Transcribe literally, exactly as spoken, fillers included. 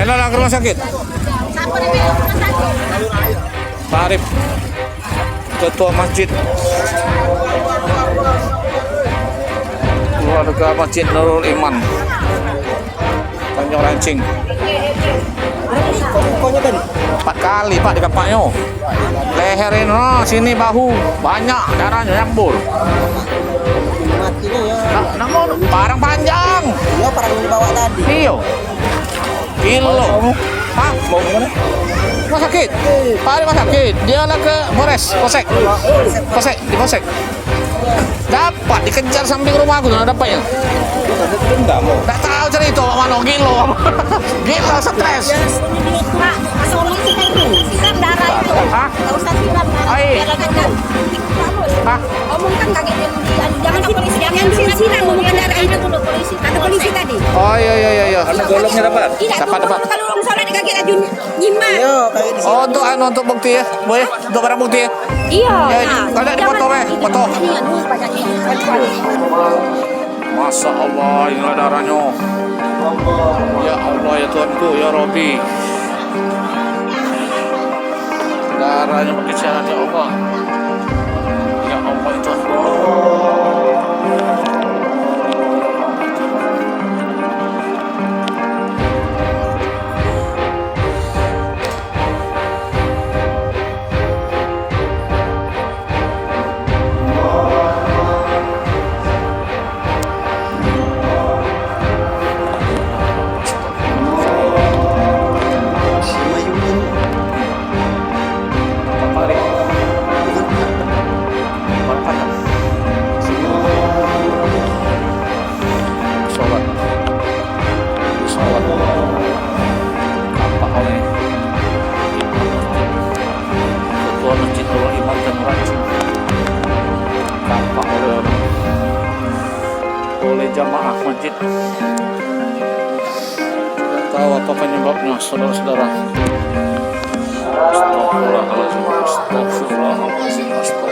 Elah lah ke rumah sakit. Pak Arif, ketua masjid, keluarga Masjid Nurul Iman, Tanjung Rancing. Empat kali, Pak, dikapaknyo. Leher ini, no, sini bahu, banyak darahnya nyambur. Mati ni ya. Nah, namun parang panjang. Ya, parang yang dibawa tadi. Iyo. Kilo. Hah? Mau kemana? Rumah sakit. Pak Arif rumah sakit. Dia lah ke Polres, Polsek. Polsek, di Polsek. Dapat dikejar samping rumah aku tu, nak dapatnya. Dendam. Tak tahu cerita awak mano, gilo. Gilo, stres. Pak, solusi kan itu. Siram darah itu. Hah? Enggak usah siram darah. Ai. Biar agak kan. Hah? Omongkan kaget yang di, jangan polisi, jangan siram, omongkan darah itu. Kata polisi tadi. Oh, iya, iya, iya, iya. Ada golongnya dapat? Tidak, dapat, dapat. Kalau orang sholat kaget laju nyimak. Iya, kayak di sini. Oh, untuk anu, untuk bukti ya, Boy? Untuk barang bukti ya? Iya. Ya, nah, kalau tak dipotong, eh, potong. Masya Allah, inilah darahnya. Ya Allah, ya Tuhanku, ya Rabbi. Darahnya pakai siaran, ya Allah. Ya Allah, ya Tuhanku. Sholat. Sholat. Apa oleh Ketua Masjid Nurul Iman dan Rajin. Apa oleh, oleh jamaah masjid. Tidak tahu apa penyebabnya, saudara-saudara. Astagfirullahaladzim, astagfirullahaladzim, astagfirullahaladzim.